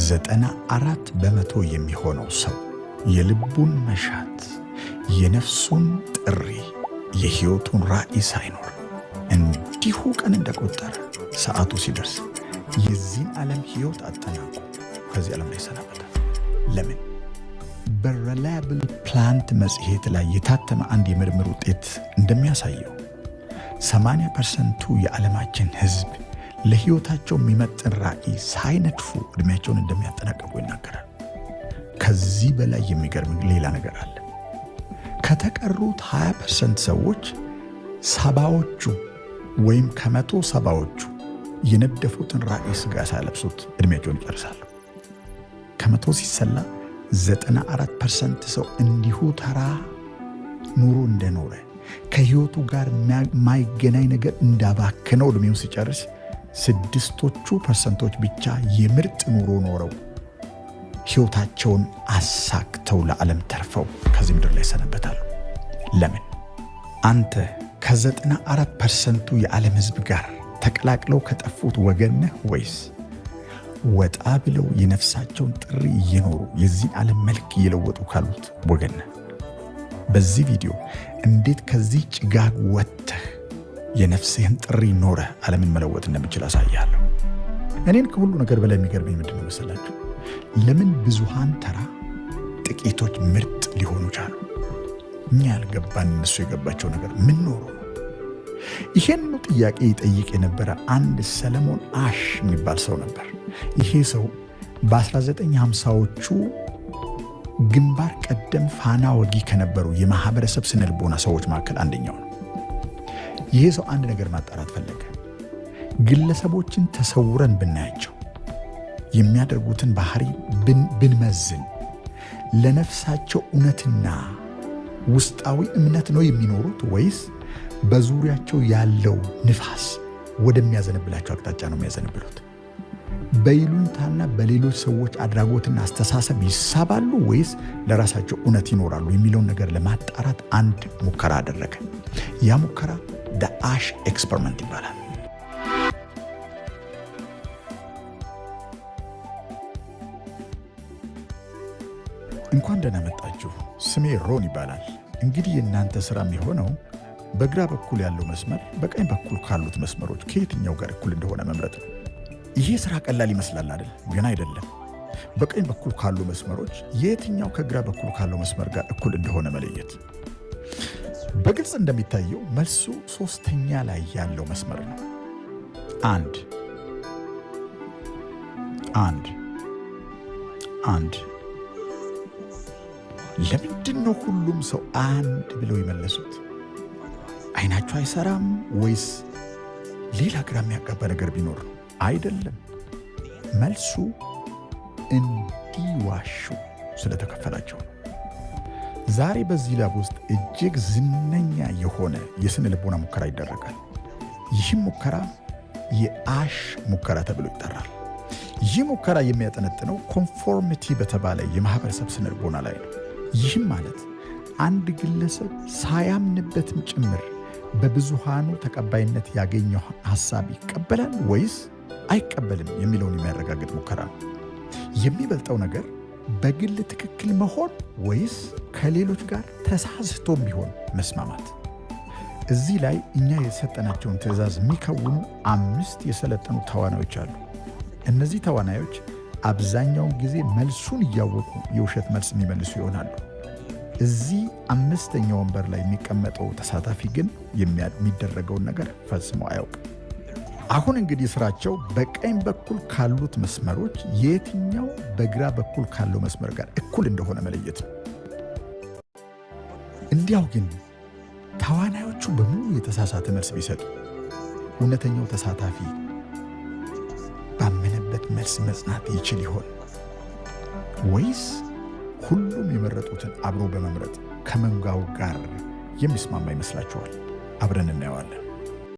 94% የሚሆነው ሰው የልቡን መሻት፣ የነፍሱን ጥሪ፣ የሕይወቱን ራዕይ ሳይኖር እንዲሁ ቀን እንደቆጠረ ሰዓቱ ሲደርስ የዚህን ዓለም ሕይወት አጠናቆ ከዚህ ዓለም ላይ ይሰናበታል። ለምን? በ Reliable Planet መጽሔት ላይ የታተመ አንድ የምርምር ውጤት እንደሚያሳየው 80 ፐርሰንቱ የዓለማችን ሕዝብ ለሕይወታቸው የሚመጥን ራዕይ ሳይነድፉ ዕድሜያቸውን እንደሚያጠናቀቁ ይናገራል። ከዚህ በላይ የሚገርም ሌላ ነገር አለ። ከተቀሩት 20% ሰዎች ሰባዎቹ ወይም ከመቶ ሰባዎቹ የነደፉትን ራዕይ ስጋ ሳይለብሱት ዕድሜያቸውን ይጨርሳሉ። ከመቶ ሲሰላ 94% ሰው እንዲሁ ተራ ኑሮ እንደኖረ፣ ከህይወቱ ጋር የማይገናኝ ነገር እንዳባከነው ዕድሜውን ሲጨርስ፣ ስድስቶቹ ፐርሰንቶች ብቻ የምርጥ ኑሮ ኖረው ሕይወታቸውን አሳክተው ለዓለም ተርፈው ከዚህ ምድር ላይ ይሰናበታሉ። ለምን? አንተ ከ94 ፐርሰንቱ የዓለም ሕዝብ ጋር ተቀላቅለው ከጠፉት ወገን ነህ ወይስ ወጣ ብለው የነፍሳቸውን ጥሪ እየኖሩ የዚህን ዓለም መልክ እየለወጡ ካሉት ወገን ነህ? በዚህ ቪዲዮ እንዴት ከዚህ ጭጋግ ወጥተህ የነፍስህን ጥሪ ኖረህ ዓለምን መለወጥ እንደምትችል አሳይሃለሁ። እኔን ከሁሉ ነገር በላይ የሚገርመኝ ምንድን ነው መሰላችሁ? ለምን ብዙሃን ተራ፣ ጥቂቶች ምርጥ ሊሆኑ ቻሉ? እኛ ያልገባን እነሱ የገባቸው ነገር ምን ኖሮ ነው? ይሄንኑ ጥያቄ ይጠይቅ የነበረ አንድ ሰለሞን አሽ የሚባል ሰው ነበር። ይሄ ሰው በ1950ዎቹ ግንባር ቀደም ፋና ወጊ ከነበሩ የማህበረሰብ ስነልቦና ሰዎች መካከል አንደኛው ነው። ይሄ ሰው አንድ ነገር ማጣራት ፈለገ። ግለሰቦችን ተሰውረን ብናያቸው፣ የሚያደርጉትን ባህሪ ብንመዝን፣ ለነፍሳቸው እውነትና ውስጣዊ እምነት ነው የሚኖሩት ወይስ በዙሪያቸው ያለው ንፋስ ወደሚያዘነብላቸው አቅጣጫ ነው የሚያዘነብሉት? በይሉኝታና በሌሎች ሰዎች አድራጎትና አስተሳሰብ ይሳባሉ ወይስ ለራሳቸው እውነት ይኖራሉ የሚለውን ነገር ለማጣራት አንድ ሙከራ አደረገ። ያ ሙከራ the Asch experiment ይባላል። እንኳን ደህና መጣችሁ። ስሜ ሮን ይባላል። እንግዲህ የእናንተ ሥራ የሚሆነው በግራ በኩል ያለው መስመር በቀኝ በኩል ካሉት መስመሮች ከየትኛው ጋር እኩል እንደሆነ መምረጥ ነው። ይሄ ስራ ቀላል ይመስላል አይደል? ግን አይደለም። በቀኝ በኩል ካሉ መስመሮች የትኛው ከግራ በኩል ካለው መስመር ጋር እኩል እንደሆነ መለየት። በግልጽ እንደሚታየው መልሱ ሶስተኛ ላይ ያለው መስመር ነው። አንድ፣ አንድ፣ አንድ። ለምንድን ነው ሁሉም ሰው አንድ ብለው የመለሱት? አይናቸው አይሰራም ወይስ ሌላ ግራ የሚያጋባ ነገር ቢኖር ነው? አይደለም። መልሱ እንዲዋሹ ስለተከፈላቸው ነው። ዛሬ በዚህ lab ውስጥ እጅግ ዝነኛ የሆነ የስነ ልቦና ሙከራ ይደረጋል። ይህም ሙከራ የአሽ ሙከራ ተብሎ ይጠራል። ይህ ሙከራ የሚያጠነጥነው conformity በተባለ የማህበረሰብ ስነ ልቦና ላይ ነው። ይህም ማለት አንድ ግለሰብ ሳያምንበትም ጭምር በብዙሃኑ ተቀባይነት ያገኘው ሐሳብ ይቀበላል ወይስ አይቀበልም የሚለውን የሚያረጋግጥ ሙከራ ነው። የሚበልጠው ነገር በግል ትክክል መሆን ወይስ ከሌሎች ጋር ተሳስቶም ቢሆን መስማማት? እዚህ ላይ እኛ የሰጠናቸውን ትዕዛዝ የሚከውኑ አምስት የሰለጠኑ ተዋናዮች አሉ። እነዚህ ተዋናዮች አብዛኛውን ጊዜ መልሱን እያወቁ የውሸት መልስ የሚመልሱ ይሆናሉ። እዚህ አምስተኛ ወንበር ላይ የሚቀመጠው ተሳታፊ ግን የሚደረገውን ነገር ፈጽሞ አያውቅም። አሁን እንግዲህ ስራቸው በቀኝ በኩል ካሉት መስመሮች የትኛው በግራ በኩል ካለው መስመር ጋር እኩል እንደሆነ መለየት ነው። እንዲያው ግን ተዋናዮቹ በሙሉ የተሳሳተ መልስ ቢሰጡ እውነተኛው ተሳታፊ ባመነበት መልስ መጽናት ይችል ይሆን? ወይስ ሁሉም የመረጡትን አብሮ በመምረጥ ከመንጋው ጋር የሚስማማ ይመስላችኋል? አብረን እናየዋለን።